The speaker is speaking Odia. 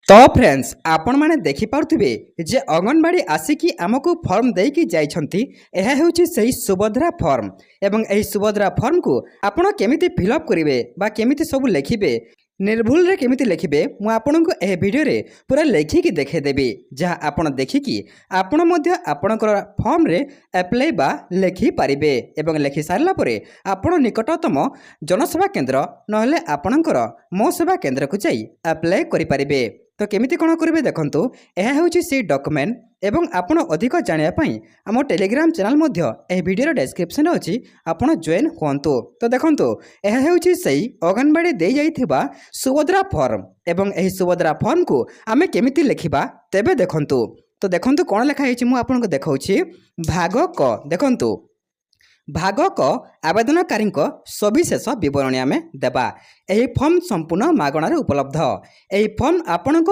ତ ଫ୍ରେଣ୍ଡସ୍, ଆପଣମାନେ ଦେଖିପାରୁଥିବେ ଯେ ଅଙ୍ଗନବାଡ଼ି ଆସିକି ଆମକୁ ଫର୍ମ ଦେଇକି ଯାଇଛନ୍ତି। ଏହା ହେଉଛି ସେହି ସୁଭଦ୍ରା ଫର୍ମ ଏବଂ ଏହି ସୁଭଦ୍ରା ଫର୍ମକୁ ଆପଣ କେମିତି ଫିଲ୍ଅପ୍ କରିବେ ବା କେମିତି ସବୁ ଲେଖିବେ, ନିର୍ଭୁଲରେ କେମିତି ଲେଖିବେ, ମୁଁ ଆପଣଙ୍କୁ ଏହି ଭିଡ଼ିଓରେ ପୁରା ଲେଖିକି ଦେଖାଇଦେବି, ଯାହା ଆପଣ ଦେଖିକି ଆପଣ ମଧ୍ୟ ଆପଣଙ୍କର ଫର୍ମରେ ଆପ୍ଲାଏ ବା ଲେଖିପାରିବେ। ଏବଂ ଲେଖି ସାରିଲା ପରେ ଆପଣ ନିକଟତମ ଜନସେବା କେନ୍ଦ୍ର ନହେଲେ ଆପଣଙ୍କର ମୋ ସେବା କେନ୍ଦ୍ରକୁ ଯାଇ ଆପ୍ଲାଏ କରିପାରିବେ। ତ କେମିତି କ'ଣ କରିବେ ଦେଖନ୍ତୁ, ଏହା ହେଉଛି ସେଇ ଡକୁମେଣ୍ଟ। ଏବଂ ଆପଣ ଅଧିକ ଜାଣିବା ପାଇଁ ଆମ ଟେଲିଗ୍ରାମ ଚ୍ୟାନେଲ୍ ମଧ୍ୟ ଏହି ଭିଡ଼ିଓର ଡେସ୍କ୍ରିପସନ୍ରେ ଅଛି, ଆପଣ ଜଏନ୍ ହୁଅନ୍ତୁ। ତ ଦେଖନ୍ତୁ, ଏହା ହେଉଛି ସେଇ ଅଙ୍ଗନବାଡ଼ି ଦେଇଯାଇଥିବା ସୁଭଦ୍ରା ଫର୍ମ ଏବଂ ଏହି ସୁଭଦ୍ରା ଫର୍ମକୁ ଆମେ କେମିତି ଲେଖିବା ତେବେ ଦେଖନ୍ତୁ। ତ ଦେଖନ୍ତୁ କ'ଣ ଲେଖା ହେଇଛି, ମୁଁ ଆପଣଙ୍କୁ ଦେଖାଉଛି। ଭାଗ କ ଦେଖନ୍ତୁ, ଭାଗ କ ଆବେଦନକାରୀଙ୍କ ସବିଶେଷ ବିବରଣୀ ଆମେ ଦେବା। ଏହି ଫର୍ମ ସମ୍ପୂର୍ଣ୍ଣ ମାଗଣାରେ ଉପଲବ୍ଧ। ଏହି ଫର୍ମ ଆପଣଙ୍କ